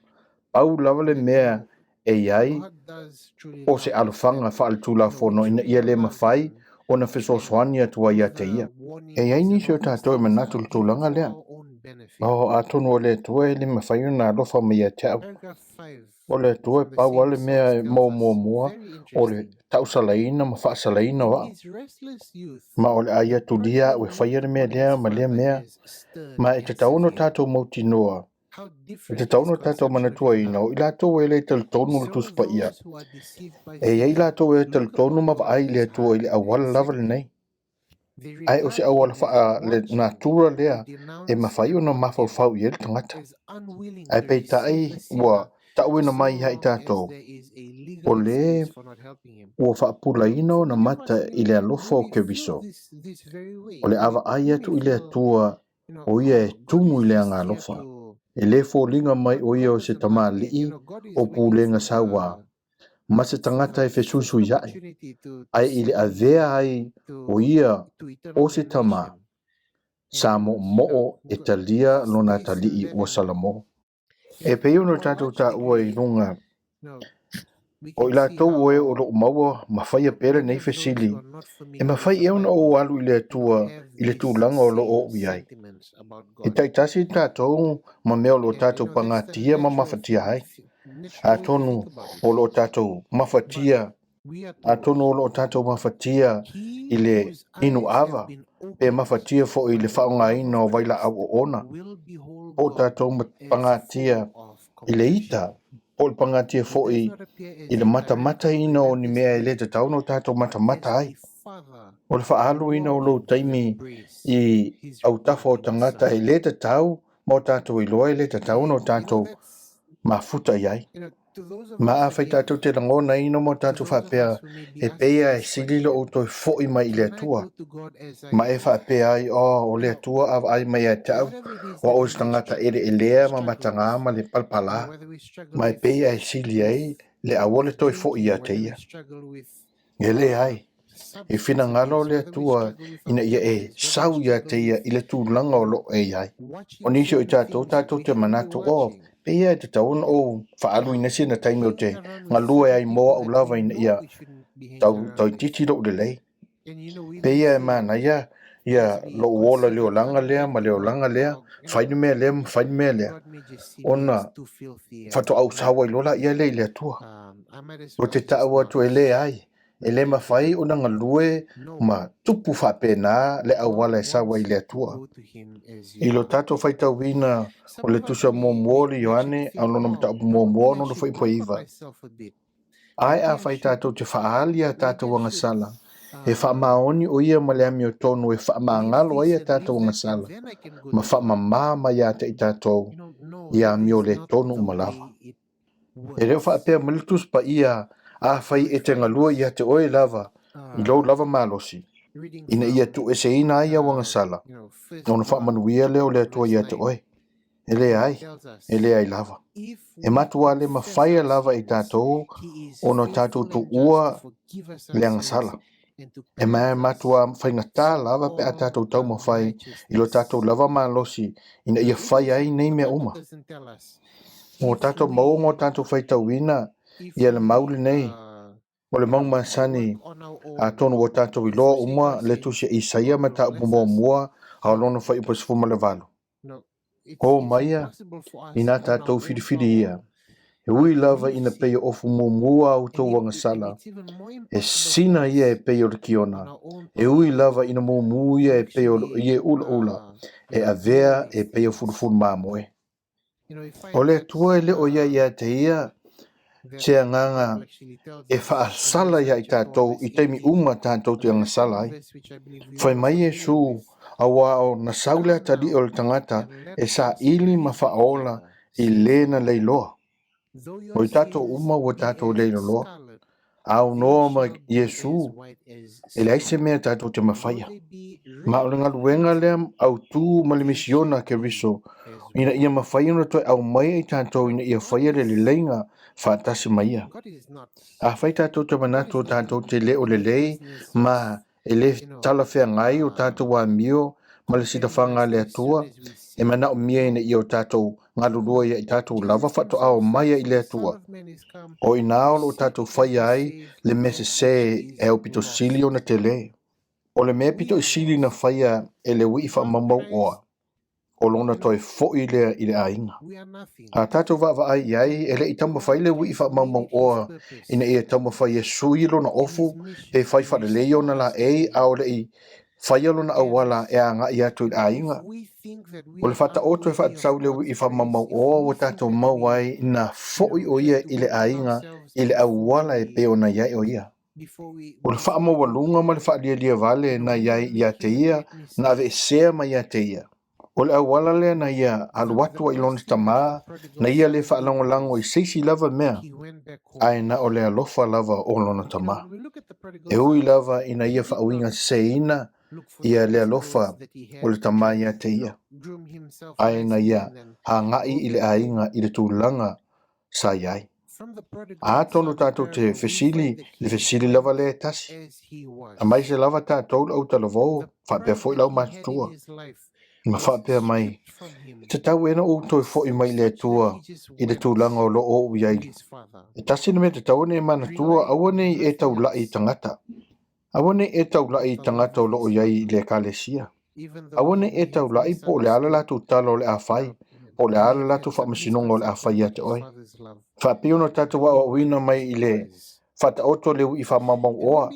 Pau lava le mea e i ai o se alofaga faaletulafono ina ia le mafai ona fesoasoani atu ai ia te ia. E i ai nisi o tatou e manatu i le tulaga lea. Oh, atonu o le Atua e le mafai ona alofa mai ia te au. O le Atua e pau lava le mea e maua muamua o le tausalaina ma faasalaina o au. Ma o le a ia tulia au e faia le mea lea ma lea mea. Ma e tatau ona tatou mautinoa, e tatau ona tatou manatuaina o i latou e le talitonu le Tusi Paia. E i ai latou e talitonu ma vaai i le Atua i le auala lava lenei. Ae o se auala faale-natura lea e mafai ona mafaufau i ai le tagata. Ae peitai ua ta'uina mai ia i tatou, o le ua faapulaina ona mata i le alofa o Keriso, o le a vaai atu i le Atua o ia e tumu i le agaalofa. E le foliga mai o ia o se tamalii o pulega sauā, ma se tagata e fesuisuiaʻi, ae i le avea ai o ia o se tama, sa moʻomoʻo e talia lona atalii ua salamo. E pei ona tatou taua i luga, o i latou o e o lo o maua ma faia pea lenei fesili, E mafai ea ona ou alu i le Atua i le tulaga o lo o ou i ai? E taitasi tatou ma mea o lo o tatou pagatia ma mafatia ai. Atonu o lo o tatou mafatia, atonu o lo o tatou mafatia i le inu ava, pe mafatia foi i le faaaogaina o vailaau oona, po o tatou pagatia i le ita, po o le pagatia foi i le matamataina o ni mea e le tatau ona tatou matamata ai. O le faaaluina o lou taimi i autafa o tagata e le tatau ma o tatou iloa e le tatau ona o tatou mafuta i ai. Ma afai tatou te lagonaina ma o tatou faapea e pei lava e sili lou toe foi mai i le Atua, ma e faapea ai, Oh, o le Atua a vaai mai ia te au, o au o se tagata eleelea ma mataga ma le palapala, ma e pei lava e sili ai le aua le toe foi ia te ia. E leai, e finagalo le Atua ina ia e sau ia te ia i le tulaga o lo o e i ai. O nisi o i tatou, tatou te manatu, Oh, pehea e tatau ona ou faaaluina sina taimi ou te galue ai mo au lava ina ia tau toeitiiti lou lelei. Pehea e manaia ia lou ola i le olaga lea ma le olaga lea, fai le mea lea ma fai le mea lea, ona faatoa ou sau ai loa laia lea i le Atua. Ou te ta'u atu e leai, e le mafai ona galue ma tupu faapena le auala e sau ai i le Atua. I lo tatou faitauina o le Tusi Muamua o le Ioane a o lona mataupu muamua ona fuaipua 9, Ae afai tatou te faaali a tatou agasala, e faamaoni ʻo ia ma le amiotonu e faamagalo ai a tatou agasala ma faamamā mai ia te i tatou i amio le tonu uma lava. E le o faapea mai le Tusi Paia, Afai e te galue ia te oe lava i lou lava malosi, ina ia tuueseina ai au agasala, ona faamanuia lea o le Atua ia te oe. E leai, e leai lava. E matuā le mafaia lava e tatou ona tatou tuua le agasala. E matuā faigata lava pe a tatou taumafai i lo tatou lava malosi ina ia fai ai nei mea uma. Ua tatou maua ma o tatou faitauina ia le mau lenei o le mau masani, atonu ua tatou iloa uma le tusi a Isaia mataupu muamua a o lona fuaiupu 18. Ō maia inā tatou filifili ia, e ui lava ina pei o ofu mumu a outou agasala, e sina ia e pei o le kiona, e ui lava ina mumu ia e pei o le ie ulaula, e avea e pei o fulufulu mamoe. O le Atua e le o ia ia te ia se agaga e faasala iā i tatou i taimi uma tatou te agasala ai. Fai mai Iesū, Auā o na sau le atalii o le tagata e saili ma faaola i le na leiloa. O i tatou uma ua tatou leiloloa. A aunoa ma Iesū, e leai se mea tatou te mafaia. Ma o le galuega lea autū ma le misiona a Keriso, ina ia mafai ona toe aumai i tatou ina ia faia le leleiga faatasi ma Ia. Afai tatou te manatu o tatou te le o lelei ma e le talafeagai o tatou amio ma le silafaga a le Atua, e manaomia ina ia o tatou galulue ia i tatou lava faatoa omai ai i le Atua. O i ina o lo o tatou faia ai le mea sesē e aupito sili ona tele. O le mea pito i sili na faia e le uiʻi faamaumau oa. O lona toe foʻi lea i le aiga. A tatou vaavaai i ai, e le i taumafai le uiʻi faamaumauoa ina ia taumafai e sui lona ofu pe fai faalelei ona laei a o le i faia lona auala e agai atu i le aiga. O le faataoto e faatatau i le uiʻi faamaumauoa ua tatou maua ai na foʻi o ia i le aiga i le auala e pei ona i ai o ia. O le faamaualuga ma le faalialia vale na i ai ia te ia na aveesea mai ia te ia. O le auala lea na ia alu atu ai i lona tamā, na ia le faalagolago i se isi lava mea, ae na o le alofa lava o lona tamā. E ui lava ina ia faauigaseseina ia le alofa o le tamā ia te ia, ae na ia agai i le aiga i le tulaga sa i ai. Atonu tatou te fesili le fesili lava lea e tasi, aemaise lava tatou le autalavou faapea foi le aumatutua, ma faapea mai, E tatau ea ona ou toe foi mai i le Atua i le tulaga o lo o ou i ai? E tasi le mea e tatau ona e manatua, aua ne i e taulai i tagata. Aua ne i e taulai i tagata o lo o i ai i le Ekalesia. Aua ne i e taulai po o le a le latou tala o le a fai, po o le a le latou faamasinoga o le a fai ia te oe. Faapei ona tatou aoaoina mai i le faataoto le uiʻi faamaumauoa,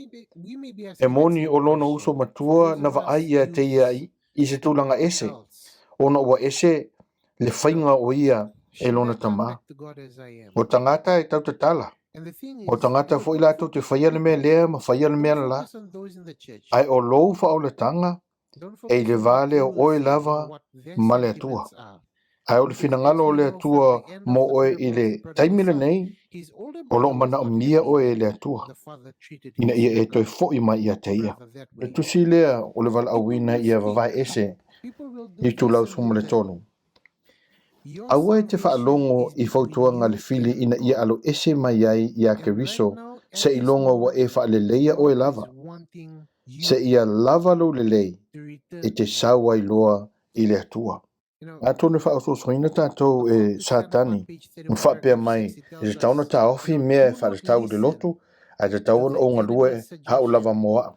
e moni o lona uso matua na vaai ia te ia i se tulaga ese, ona ua ese le faiga o ia e lona tamā. O tagata e tautatala, o tagata foi latou te faia le mea lea ma faia le mea la, ae o lou faaolataga e i le va lea o oe lava ma le Atua. Ae o le finagalo o le Atua mo oe i le taimi lenei, o lo o manaomia oe e le Atua, ina ia e toe foʻi mai ia te Ia. O le tusi lea o le valaauina ia vavae ese i itulau 13. Aua e te faalogo i fautuaga a le fili ina ia aloese mai ai iā Keriso seiloga ua e faaleleia oe lava, seia lava lou lelei e te sau ai loa i le Atua. Atonu e faaosoosoina tatou e Satani ma faapea mai, e tatau ona taofi mea e faatatau i le lotu, ae tatau ona ou galue au lava mo au.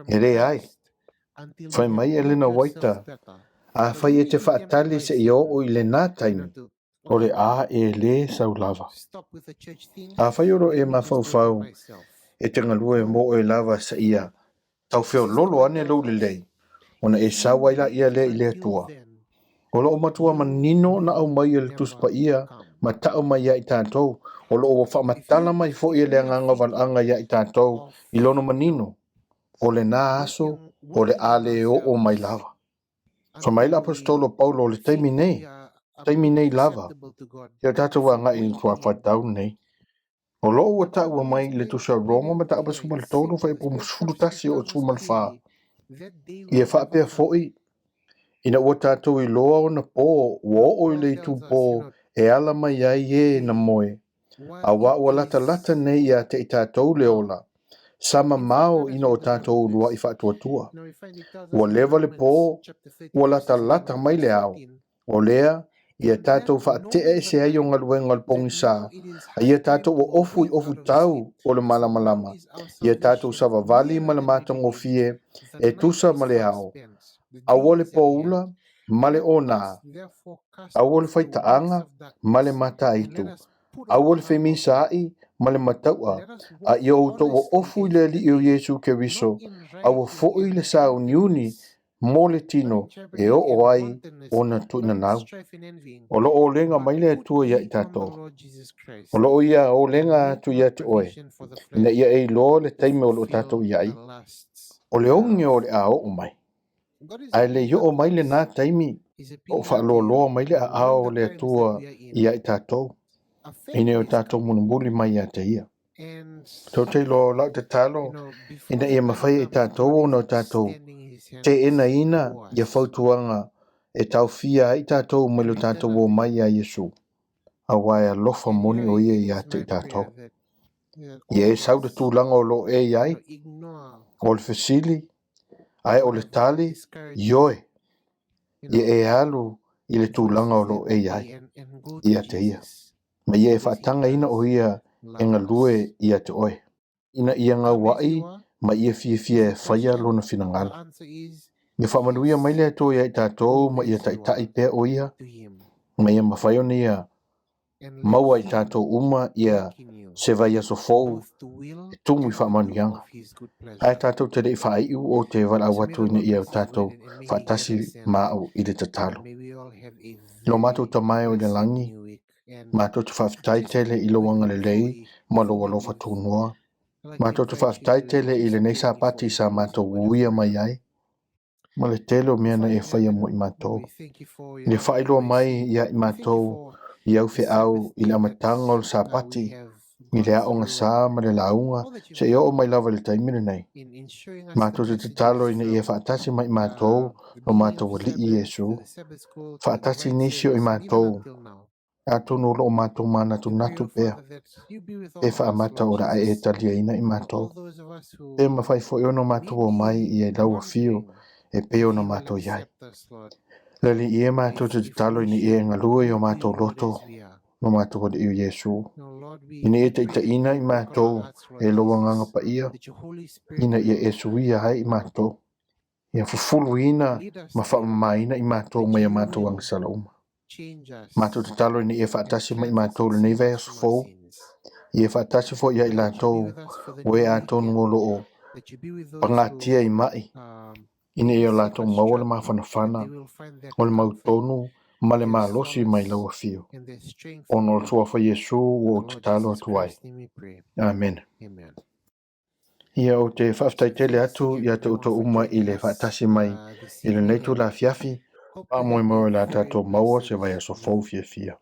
E leai. Fai mai Elena Waita, Afai e te faatali seia oo i lenā taimi, o le a e lē sau lava. Afai o lo o e mafaufau e te galue mo oe lava seia taufeololo ane lou lelei, ona e sau ai laia lea i le Atua. O lo o matua manino ona aumai e le Tusi Paia ma tau mai ia i tatou, o lo o ua faamatala mai foi e le Agaga o Valaʻaga ia i tatou i lona manino, o lenā aso o le a le oo mai lava. Fai mai le Aposetolo Paulo o le taimi nei, taimi nei lava, ia tatou agai i le tuafaitau nei. O lo o ua taua mai i le Tusi a Roma mataupu 13 fuaiupu 11 oo 14, ia faapea foi, ina ua tatou iloa ona po ua oo i le itupo e ala mai ai e na moe, Auā ua latalata nei iā te i tatou le ola, sa mamao ina o tatou uluaʻi faatuatua. Ua leva le pō, ua latalata mai le ao, o lea, ia tatou faatea ese ai o galuega o le pogisā, a ia tatou ofu i ofu tau o le malamalama, ia tatou savavali ma le matagofie e tusa ma le ao, aua le poula ma le onā, aua le faitaaga ma le mataitu, Aua le femisaai ma le matau'a, a ia outou oofu i le Alii o Iesu Keriso, aua foʻi le sauniuni mo le tino e oo ai ona tuuinanau. O lo o olega mai le Atua ia i tatou. O lo o Ia olega atu ia te oe, ina ia e iloa le taimi o lo o tatou i ai, o le oge o le a oo mai. Ae le i oo mai lenā taimi, o faaloaloa mai le aao o le Atua ia i tatou, ina ia o tatou mulimuli mai ia te Ia. Tou te iloa o lau tatalo ina ia mafai e i tatou ona o tatou teenaina ia fautuaga e taofia ai i tatou mai lo tatou omai iā Iesu, auā e alofa moni o Ia ia te i tatou. Ia e sau le tulaga o lo o e i ai, o le fesili, ae o le tali, ioe, ia e alu i le tulaga o lo o e i ai, ia te Ia. Ma ia e faatagaina o Ia e galue ia te oe, ina ia gauaʻi ma ia fiafia e faia Lona finagalo. Ia faamanuia mai le Atua ia i tatou ma ia taitai pea o ia, ma ia mafai ona ia maua i tatou uma ia se vaiaso fou e tumu i faamanuiaga. Ae tatou te le i faaiu ou te valaau atu ina ia tatou faatasi ma au i le tatalo. Lo matou Tama e o i le lagi, matou te faafetai tele i lou agalelei ma lou alofa tunoa. Matou te faafetai tele i lenei Sapati sa matou uia mai ai, ma le tele o mea na e faia mo i matou. I le faailoa mai ia i matou i au feau i le amataga o le Sapati, i le aoga sa ma le lauga, seia oo mai lava i le taimi lenei. Matou te tatalo ina ia faatasi mai matou lo matou Alii Iesu, faatasi nisi o i matou, atonu o lo o matou manatunatu pea, pe faamata o le a e taliaina i matou, pe mafai foi ona matou omai i lau afio e pei ona matou i ai. Le Alii e, matou te tatalo ina ia e galue i o matou loto, lo matou Alii o Iesu, ina ia taitaiina i matou e lou Agaga Paia, ina ia e suia ai i matou, ia fufuluina ma faamamaina i matou mai a matou agasala uma. Matou tatalo ina ia faatasi mai matou lenei vaiaso fou, ia faatasi foi ia i latou o e atonu o lo o pagatia i mai, ina ia latou maua le mafanafana o le mautonu ma le malosi mai lau afio. Ona o le suafa Iesu ua ou tatalo atu ai. Amene. Ia ou te faafetai tele atu ia te outou uma i le faatasi mai i lenei itula afiafi. Faamoemoe o le a tatou maua se vaiaso fou fiafia.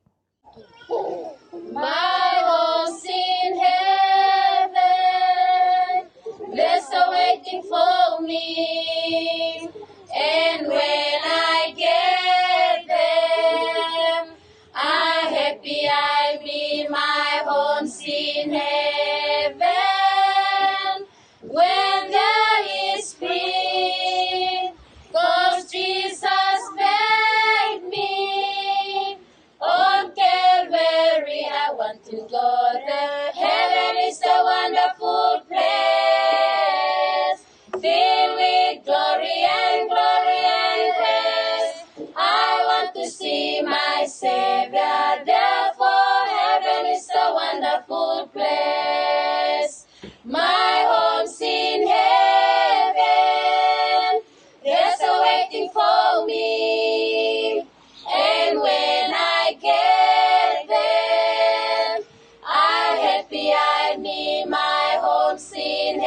My home's in heaven, there's a waiting for me. And when I get there, I'm happy I'm in my home's in heaven. When there is free, 'cause Jesus paid me. On Calvary, I want to go there. Heaven is a wonderful place, filled with glory and glory and grace. I want to see my Savior. Therefore, heaven is a wonderful place. My home's in heaven. There's a waiting for me. And when I get there, I'm happy I'm in my home's in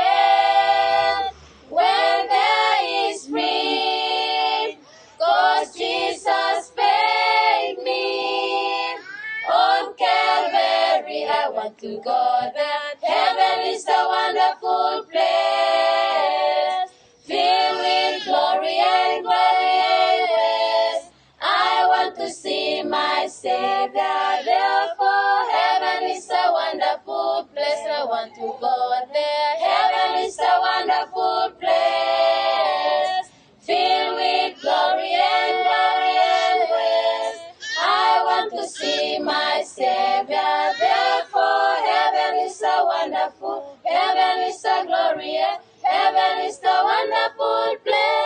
heaven. When there is free, 'cause Jesus paid me. On Calvary, I want to go there. Heaven is a wonderful place, filled with glory and glory and grace. I want to see my Savior. Therefore, heaven is a wonderful place. I want to go there. Heaven is a wonderful place, filled with glory and glory and grace. I want to see my Savior. Therefore, heaven is a wonderful, heaven is a glorious, heaven is a wonderful place.